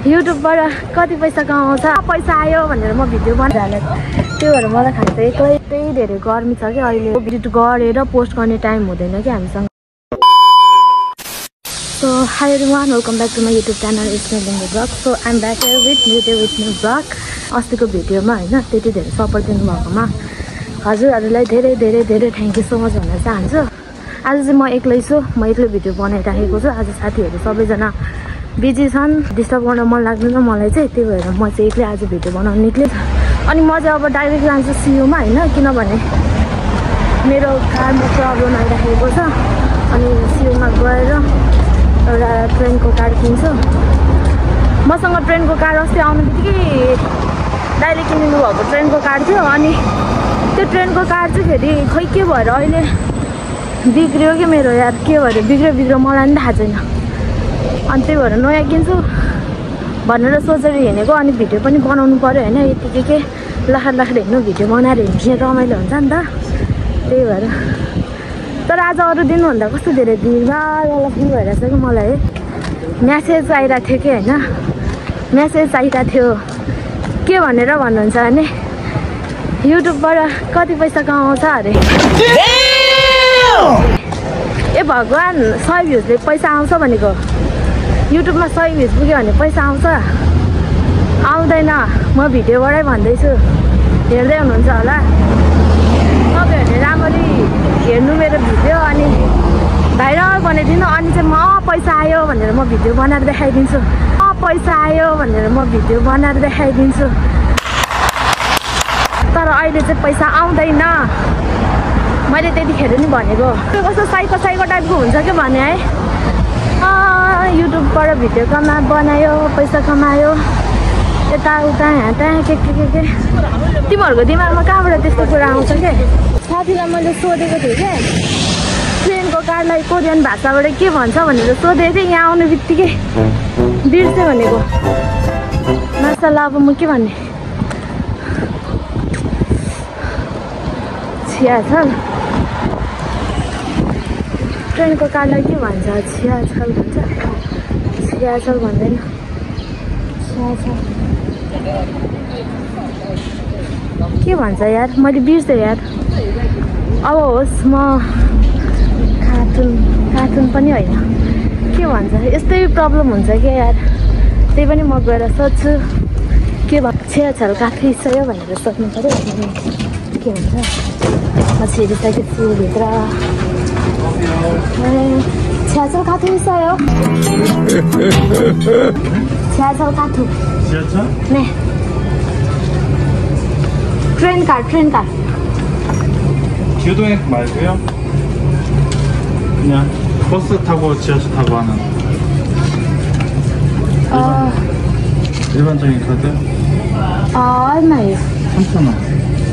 युट्युबबाट कति पैसा कमाउँछ पैसा आयो भनेर म भिडियो बनाइहालेँ त्यो भएर मलाई खास एक्लै त्यही धेरै गर्मी छ कि अहिले भिडियो गरेर पोस्ट गर्ने टाइम हुँदैन कि हामीसँग So hi everyone, welcome back to my YouTube channel. It's me Linda Vlog. So I'm back here with new vlog. अस्तिको भिडियोमा हैन त्यति धेरै सपोर्ट दिनु भएकोमा हजुरहरुलाई धेरै धेरै धेरै थ्यांक यू सो मच भन्न चाहन्छु। आज चाहिँ म एक्लै छु, म एक्लै भिडियो बनाइराखेको छु। आज साथीहरु सबैजना बिजी छन्, डिस्टर्ब गर्न मन लाग्दैन मलाई चाहिँ, त्यही भएर म चाहिँ एक्लै आज भिडियो बनाउन निक्ले। अनि म चाहिँ अब डाइरेक्ट जान्छु सियुमा हैन, किनभने मेरो कारमा प्रब्लम आइराखेको छ। अनि सियुमा गएर एउटा ट्रेनको कार्ड किन्छु। मसँग ट्रेनको कार्ड अस्ति आउनुबित्तिकै दाइले किनिदिनु भएको ट्रेनको कार्ड थियो। अनि त्यो ट्रेनको कार्ड चाहिँ फेरि खै के भएर अहिले बिग्रियो कि मेरो यार, के भएर बिग्रियो मलाई पनि थाहा छैन। अनि त्यही भएर नयाँ किन्छु भनेर सोचेर हिँडेको। अनि भिडियो पनि बनाउनु पर्यो हैन, यतिकै के लखर हिँड्नु, भिडियो बनाएर हिँड्ने रमाइलो हुन्छ नि त, त्यही भएर। तर आज अरू दिनभन्दा कस्तो धेरै भिडभाड फिल भइरहेछ कि मलाई। म्यासेज आइरहेको थियो कि हैन, म्यासेज आइरहेको थियो के भनेर भन्नुहुन्छ भने युट्युबबाट कति पैसा कमाउँछ अरे। ए भगवान्, 100 भ्युजले पैसा आउँछ भनेको, युट्युबमा 100 भ्युज पुग्यो भने पैसा आउँछ? आउँदैन, म भिडियोबाटै भन्दैछु, हेर्दै हुनुहुन्छ होला तपाईहरुले राम्ररी हेर्नु मेरो भिडियो। अनि भाइरल बनाइदिनु, अनि चाहिँ म पैसा आयो भनेर म भिडियो बनाएर देखाइदिन्छु, पैसा आयो भनेर म भिडियो बनाएर देखाइदिन्छु। तर अहिले चाहिँ पैसा आउँदैन, मैले त्यतिखेर नि भनेको। कस्तो साइको टाइपको हुन्छ कि भने है, युट्युबबाट भिडियो बनायो, पैसा कमायो, यताउता यहाँ त्यहाँ के तिमीहरूको दिमागमा कहाँबाट त्यस्तो कुरा आउँछ क्या। साथीलाई मैले सोधेको थिएँ क्या, ट्रेनको कार्डलाई कोरियन भाषाबाट के भन्छ भनेर सोधेको थिएँ, यहाँ आउने बित्तिकै बिर्सेँ भनेको। माशाल्लाह, अब म के भन्ने, छियाछल ट्रेनको कार्डलाई के भन्छ? छियाछल भन्छ, छियाछल भन्दैन, छियाछल के भन्छ यार, मैले बिर्सेँ यार। अब होस्, म कार्टुन पनि होइन, के भन्छ, यस्तै प्रब्लम हुन्छ क्या यार। त्यही पनि म गएर सोध्छु के भन्छ, छियाछल काफी सयो भनेर सोध्नु पऱ्यो। के भन्छ, म छिरिसकेको छु भित्र। छियाछल काफी सयो, छियाछल काठु ने ट्रेन कार्ड 교동역 말고요. 그냥 버스 타고 지하철 타고 하는 일반적인 카드. 얼마예요? 3,000원.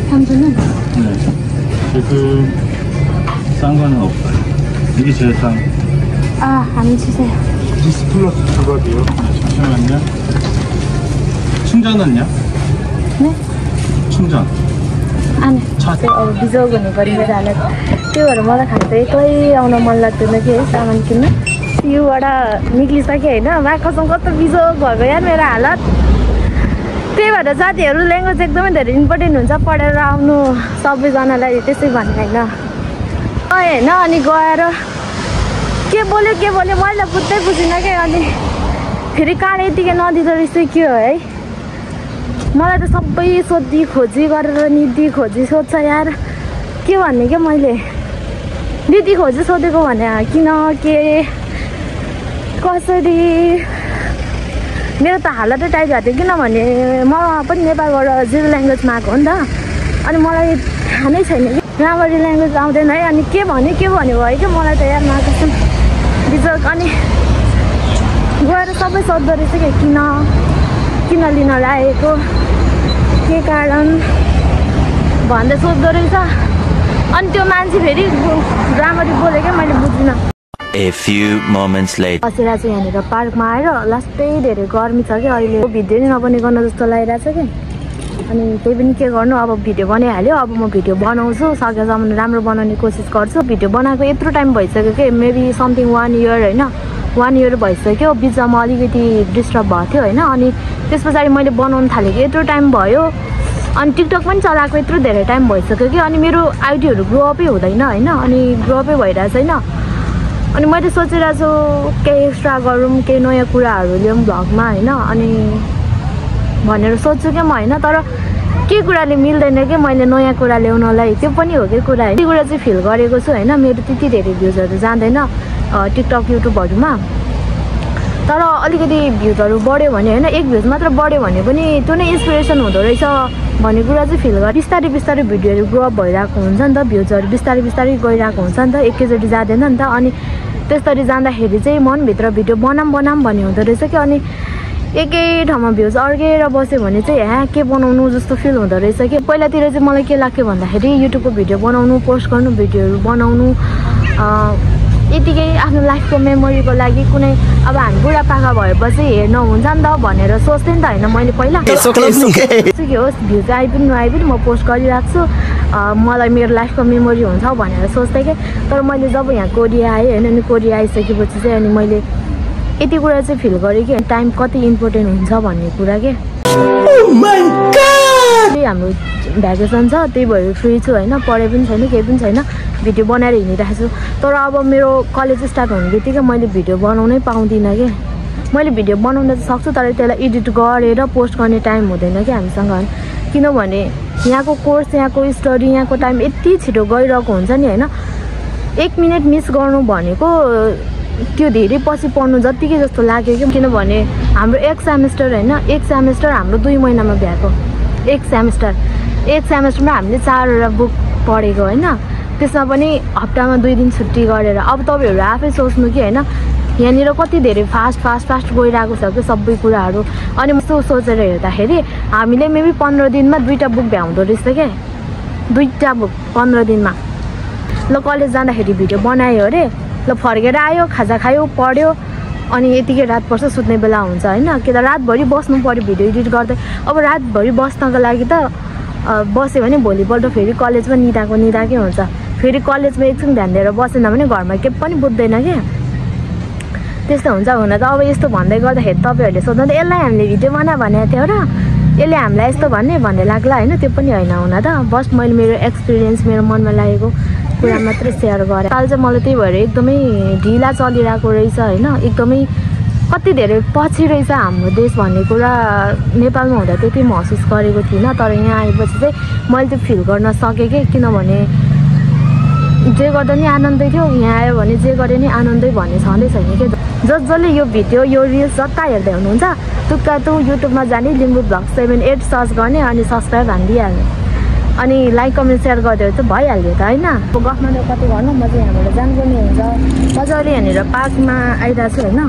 3,000원? 네. 지금 싼 거는 없어요. 이게 제일 싼. 안 주세요. 디스 플러스 주갑이요. 잠시만요. 충전은요? 네? 충전. अब बिजोग हुने गरी मेरो हालत, त्यो भएर मलाई खास एक्लै आउन मन लाग्दैन कि सामान किन्न। सियुबाट निक्लिसकेँ होइन, बाख्रासँग कस्तो बिजोग भएको यार मेरो हालत। त्यही भएर साथीहरू ल्याङ्ग्वेज एकदमै धेरै इम्पोर्टेन्ट हुन्छ, पढेर आउनु सबैजनालाई त्यसै भन्ने होइन। होइन अनि गएर के बोल्यो मैले बुझ्दै बुझिनँ क्या। अनि फेरि कार्ड यतिकै नदिँदो रहेछ के हो है। मलाई त सबै सोधी खोजी गरेर निधि खोजी सोध्छ यार, के भन्ने क्या। मैले निधि खोजी सोधेको भने किन के कसरी, मेरो त हालतै टाइट भएको थियो। किनभने म पनि नेपालबाट 0 ल्याङ्ग्वेजमा आएको हो नि त, अनि मलाई थाहा नै छैन कि राम्ररी ल्याङ्ग्वेज आउँदैन है। अनि के भन्यो भयो कि मलाई त यार मार्केसन बिजोग। अनि गएर सबै सोध्दो रहेछ कि किन लिन लागेको, के कारण भन्दै सोध्दो रहेछ। अनि त्यो मान्छे फेरि राम्ररी बोल्यो क्या, मैले बुझिनँ। A few moments later. बसेर चाहिँ यहाँनिर पार्कमा आएर लास्टै धेरै गर्मी छ कि अहिले, भिडियो नै नबनेको जस्तो लागिरहेछ कि। अनि त्यही पनि के गर्नु, अब भिडियो बनाइहाल्यो। अब म भिडियो बनाउँछु, सकेसम्म राम्रो बनाउने कोसिस गर्छु। भिडियो बनाएको यत्रो टाइम भइसक्यो कि, मेबी समथिङ 1 इयर होइन। 1 इयर भइसक्यो बिचमा अलिकति डिस्टर्ब भएको थियो होइन अनि त्यस पछाडि मैले बनाउन थालेको यत्रो टाइम भयो अनि टिकटक पनि चलाएको यत्रो धेरै टाइम भइसक्यो कि अनि मेरो आइडीहरू ग्रो अपै हुँदैन होइन अनि ग्रो अपै भइरहेको छैन अनि मैले सोचिरहेको छु केही एक्स्ट्रा गरौँ केही नयाँ कुराहरू ल्याउँ भ्लगमा होइन अनि भनेर सोच्छु क्या म होइन तर के कुराले मिल्दैन कि मैले नयाँ कुरा ल्याउनलाई त्यो पनि हो कि कुरा होइन त्यो कुरा चाहिँ फिल गरेको छु होइन मेरो त्यति धेरै भ्युजहरू जाँदैन टिकटक युट्युबहरूमा तर अलिकति भ्युजहरू बढ्यो भने होइन एक भ्युज मात्र बढ्यो भने पनि त्यो नै इन्सपिरेसन हुँदो रहेछ भन्ने कुरा चाहिँ फिल गरेँ बिस्तारै बिस्तारै भिडियोहरू ग्रो अप भइरहेको हुन्छ नि त भ्युजहरू बिस्तारै बिस्तारै गइरहेको हुन्छ नि त एकैचोटि जाँदैन नि त अनि त्यसरी जाँदाखेरि चाहिँ मनभित्र भिडियो बनाऊँ भन्ने हुँदो रहेछ कि अनि एकै ठाउँमा भ्युज अड्केर बस्यो भने चाहिँ के बनाउनु जस्तो फिल हुँदो रहेछ कि पहिलातिर चाहिँ मलाई के लाग्थ्यो भन्दाखेरि युट्युबको भिडियो बनाउनु पोस्ट गर्नु भिडियोहरू बनाउनु यतिकै आफ्नो लाइफको मेमोरीको लागि कुनै अब हामी बुढापाका भएपछि हेर्न हुन्छ नि त भनेर सोच्थेँ नि त होइन मैले पहिला के होस् भ्युज आइ पनि नआइ पनि म पोस्ट गरिरहेको छु मलाई मेरो लाइफको मेमोरी हुन्छ भनेर सोच्थेँ कि तर मैले जब यहाँ कोरिया आएँ होइन अनि कोरिया आइसकेपछि चाहिँ अनि मैले यति कुरा चाहिँ फिल गरेँ कि टाइम कति इम्पोर्टेन्ट हुन्छ भन्ने कुरा के हाम्रो भ्याकेसन छ त्यही भएर फ्री छु होइन पढाइ पनि छैन केही पनि छैन भिडियो बनाएर हिँडिरहेको छु तर अब मेरो कलेज स्टार्ट हुने बित्तिकै मैले भिडियो बनाउनै पाउँदिनँ कि मैले भिडियो बनाउन त सक्छु तर त्यसलाई एडिट गरेर पोस्ट गर्ने टाइम हुँदैन कि हामीसँग होइन किनभने यहाँको कोर्स यहाँको स्टडी यहाँको टाइम यति छिटो गइरहेको हुन्छ नि होइन 1 मिनट मिस गर्नु भनेको त्यो धेरै पछि पढ्नु जत्तिकै जस्तो लाग्यो कि किनभने हाम्रो एक सेमेस्टर होइन एक सेमेस्टर हाम्रो 2 महिनामा भ्याएको एक सेमेस्टरमा हामीले 4वटा बुक पढेको होइन त्यसमा पनि हप्तामा 2 दिन छुट्टी गरेर अब तपाईँहरू आफै सोच्नु कि होइन यहाँनिर कति धेरै फास्ट गइरहेको छ कि सबै कुराहरू अनि म सोचेर हेर्दाखेरि हामीले मेबी 15 दिनमा 2टा बुक भ्याउँदो रहेछ क्या 2टा बुक 15 दिनमा ल कलेज जाँदाखेरि भिडियो बनायो अरे ल फर्केर आयो खाजा खायो पढ्यो अनि यतिकै रात पर्छ सुत्ने बेला हुन्छ होइन कि त रातभरि बस्नु पऱ्यो भिडियो एडिट गर्दै अब रातभरि बस्नको लागि त बस्यो भने भोलिपल्ट फेरि कलेजमा निदाकै हुन्छ फेरि कलेजमा एकछिन ध्यान दिएर बसेन भने घरमा केही पनि बुझ्दैन क्या त्यस्तो हुन्छ हुन त अब यस्तो भन्दै गर्दाखेरि तपाईँहरूले सोध्नु त यसलाई हामीले भिडियो बना भनेको थियो र यसले हामीलाई यस्तो भन्ने लाग्ला होइन त्यो पनि होइन हुन त बस मैले मेरो एक्सपिरियन्स मेरो मनमा लागेको कुरा मात्रै सेयर गरेँ काल चाहिँ मलाई त्यही भएर एकदमै ढिला चलिरहेको रहेछ होइन एकदमै कति धेरै पछि रहेछ हाम्रो देश भन्ने कुरा नेपालमा हुँदा त्यति महसुस गरेको थिइनँ तर यहाँ आएपछि चाहिँ मैले त्यो फिल गर्न सकेँ कि किनभने जे गर्दा नि आनन्दै थियो यहाँ आयो भने जे गरे नि आनन्दै भन्ने छँदै छैन कि जसले यो भिडियो यो रिल्स जता हेर्दै हुनुहुन्छ तुक्का तु युट्युबमा जाने लिम्बू भ्लग 78 सर्च गर्ने अनि सब्सक्राइब हानिदिइहाल्ने अनि लाइक कमेन्ट सेयर गरिदियो चाहिँ भइहाल्यो त होइन गफमा त कति गर्नु म चाहिँ यहाँबाट जानुपर्ने हुन्छ मजाले यहाँनिर पार्कमा आइरहेको छु होइन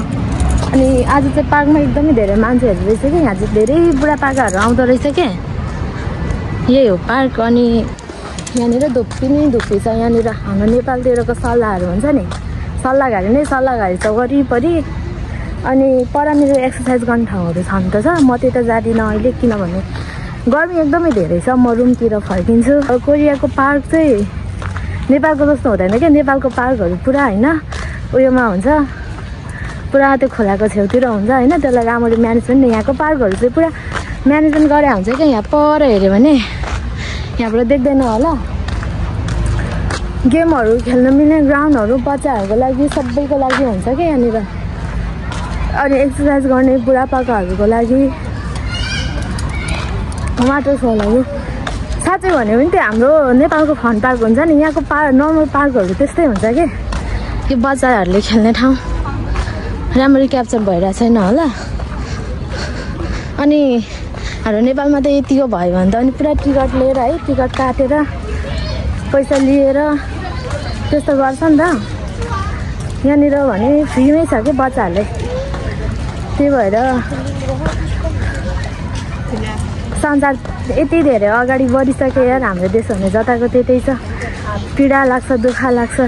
अनि आज चाहिँ पार्कमा एकदमै धेरै मान्छेहरू रहेछ कि यहाँ चाहिँ धेरै बुढापाकाहरू आउँदो रहेछ क्या यही हो पार्क अनि यहाँनिर धुप्पी छ यहाँनिर हाम्रो नेपालतिरको सल्लाहहरू हुन्छ नि सल्लाहघारी छ वरिपरि अनि परनिर एक्सर्साइज गर्ने ठाउँहरू छन् त छ म त्यता जाँदिनँ अहिले किनभने गर्मी एकदमै धेरै छ म रुमतिर फर्किन्छु कोरियाको पार्क चाहिँ नेपालको जस्तो हुँदैन क्या नेपालको पार्कहरू पुरा होइन उयोमा हुन्छ पुरा त्यो खोलाको छेउतिर हुन्छ होइन त्यसलाई राम्ररी म्यानेजमेन्ट यहाँको पार्कहरू चाहिँ पुरा म्यानेजमेन्ट गरे हुन्छ क्या यहाँ पर हेऱ्यो भने यहाँबाट देख्दैन होला गेमहरू खेल्न मिल्ने ग्राउन्डहरू बच्चाहरूको लागि सबैको लागि हुन्छ क्या यहाँनिर अनि एक्सर्साइज गर्ने बुढापाकाहरूको लागि वाटरफलहरू साँच्चै भन्यो भने त्यो हाम्रो नेपालको फन पार्क हुन्छ नि यहाँको नर्मल पार्कहरू त्यस्तै हुन्छ कि यो बच्चाहरूले खेल्ने ठाउँ राम्ररी क्याप्चर भइरहेको छैन होला अनि हाम्रो नेपालमा त यतिको भयो भने त अनि पुरा टिकट लिएर है टिकट काटेर पैसा लिएर त्यस्तो गर्छ नि त यहाँनिर भने फ्रीमै छ कि बच्चाहरूले त्यही भएर संसार यति धेरै अगाडि बढिसक्यो यार हाम्रो देश भने जताको त्यतै छ पीडा लाग्छ दुःख लाग्छ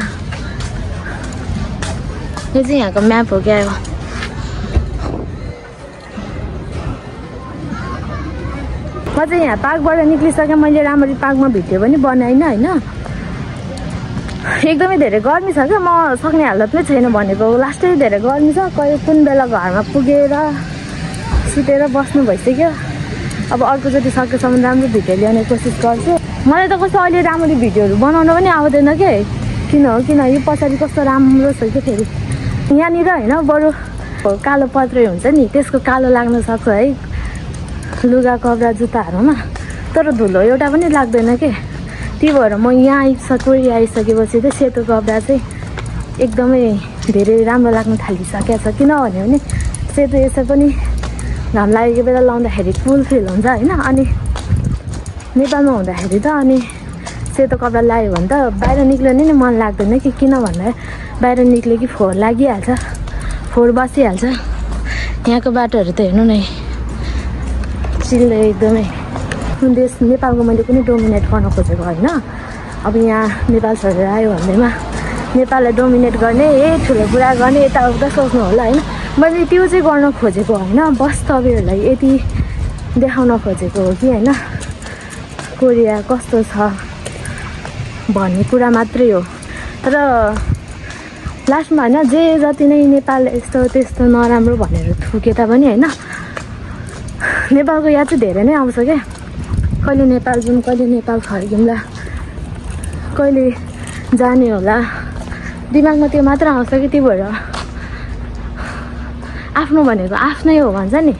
यो चाहिँ यहाँको म्याप हो क्या म चाहिँ यहाँ पार्कबाट निक्लिसकेँ मैले राम्ररी पार्कमा भिडियो पनि बनाइनँ होइन एकदमै धेरै गर्मी छ क्या, म सक्ने हालतमै छैन भनेको। लास्टै धेरै गर्मी छ, कहिले कुन बेला घरमा पुगेर सुतेर बस्नु भइसक्यो। अब अर्कोचोटि सकेसम्म राम्रो भिडियो ल्याउने कोसिस गर्छु। मलाई त कस्तो अहिले राम्ररी भिडियोहरू बनाउन पनि आउँदैन के, किन हो किन यो पछाडि कस्तो राम्रो छ कि फेरि यहाँनिर होइन, बरु कालो पत्रै हुन्छ नि त्यसको कालो लाग्न सक्छ है लुगा कपडा जुत्ताहरूमा, तर धुलो एउटा पनि लाग्दैन के। त्यही भएर म यहाँ आइसकेपछि चाहिँ सेतो कपडा चाहिँ एकदमै धेरै राम्रो लाग्न थालिसकेको छ। किनभने भने सेतो यसो पनि घाम लागेको बेला लाउँदाखेरि कुल फिल हुन्छ होइन। अनि नेपालमा हुँदाखेरि त अनि सेतो कपडा लगायो भने त बाहिर निक्लिनु नै मन लाग्दैन कि, किन भन्दा बाहिर निक्ल्यो कि फोहोर लागिहाल्छ, फोहोर बसिहाल्छ। यहाँको बाटोहरू त हेर्नु नै चिल्लो एकदमै। देश नेपालको मैले पनि डोमिनेट गर्न खोजेको होइन। अब यहाँ नेपाल छोडेर आयो भन्दैमा नेपाललाई डोमिनेट गर्ने ठुलो कुरा गर्ने यताउता सोच्नु होला होइन। मैले त्यो चाहिँ गर्न खोजेको होइन, बस तपाईँहरूलाई यति देखाउन खोजेको हो कि होइन कोरिया कस्तो छ भन्ने कुरा मात्रै हो। तर लास्टमा होइन जे जति नै नेपाल यस्तो त्यस्तो नराम्रो भनेर थुके तापनि होइन नेपालको याद चाहिँ धेरै नै आउँछ क्या। कहिले नेपाल जाउँ, कहिले नेपाल फर्किउँला, कहिले जाने होला, दिमागमा त्यो मात्र आउँछ कि। त्यही भएर आफ्नो भनेको आफ्नै हो भन्छ नि,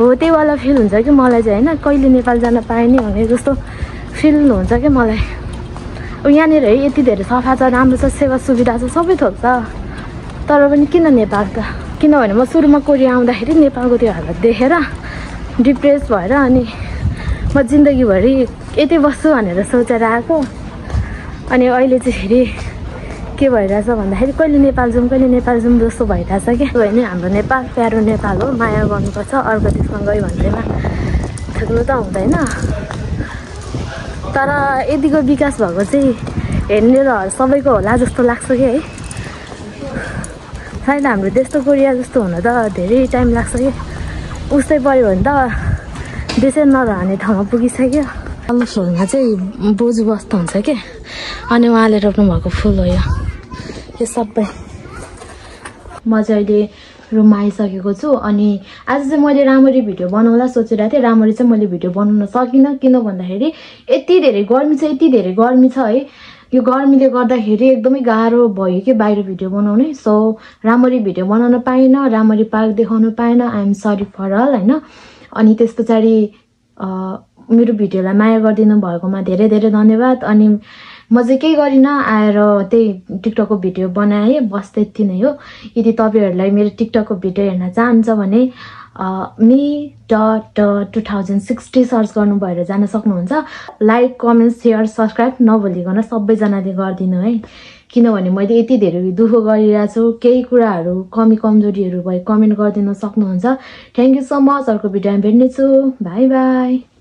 हो त्यही वाला फिल हुन्छ कि मलाई चाहिँ होइन। कहिले नेपाल जान पाएँ नि भने जस्तो फिल हुन्छ कि मलाई। यहाँनिर है यति धेरै सफा छ, राम्रो छ, सेवा सुविधा छ, सबै थोक छ, तर पनि किन नेपाल त। किनभने म सुरुमा कोरिया आउँदाखेरि नेपालको त्यो हालत देखेर डिप्रेस भएर अनि म जिन्दगीभरि यतै बस्छु भनेर सोचेर आएको। अनि अहिले चाहिँ फेरि के भइरहेछ भन्दाखेरि कहिले नेपाल जाउँ, कहिले नेपाल जाउँ जस्तो भइरहेछ क्या। होइन हाम्रो नेपाल प्यारो नेपाल हो, माया गर्नुपर्छ, अर्को देशमा गयो भन्दैमा थुक्नु त हुँदैन। तर यतिको विकास भएको चाहिँ हेर्ने र सबैको होला जस्तो लाग्छ कि है। सायद हाम्रो देश त कोरिया जस्तो हुन त धेरै टाइम लाग्छ कि, उस्तै पऱ्यो भने त देशै नरहने ठाउँमा पुगिसक्यो। तल्लो फ्लोरमा चाहिँ बोजू बस्नुहुन्छ क्या, अनि उहाँले रोप्नु भएको फुल हो यो सबै। म चाहिँ अहिले रुममा आइसकेको छु। अनि आज चाहिँ मैले राम्ररी भिडियो बनाउला सोचिरहेको थिएँ, राम्ररी चाहिँ मैले भिडियो बनाउन सकिनँ। किन भन्दाखेरि यति धेरै गर्मी छ, यति धेरै गर्मी छ है। यो गर्मीले गर्दाखेरि एकदमै गाह्रो भयो कि बाहिर भिडियो बनाउने। सो राम्ररी भिडियो बनाउन पाइनँ, राम्ररी पार्क देखाउन पाइनँ, I am sorry for all होइन। अनि त्यस पछाडि मेरो भिडियोलाई माया गरिदिनु भएकोमा धेरै धेरै धन्यवाद। अनि म चाहिँ केही गरिनँ, आएर त्यही टिकटकको भिडियो बनाएँ, बस त्यति नै हो। यदि तपाईँहरूलाई मेरो टिकटकको भिडियो हेर्न चाहन्छ भने me.2060 सर्च गर्नु भएर जान सक्नुहुन्छ। लाइक कमेन्ट सेयर सब्सक्राइब नभुलिकन सबैजनाले गरिदिनु है। किनभने मैले यति धेरै दुःख गरिरहेको छु, केही कुराहरू कमी कमजोरीहरू भए कमेन्ट गरिदिन सक्नुहुन्छ। Thank you so much. अर्को भिडियोमा भेट्नेछु। By by.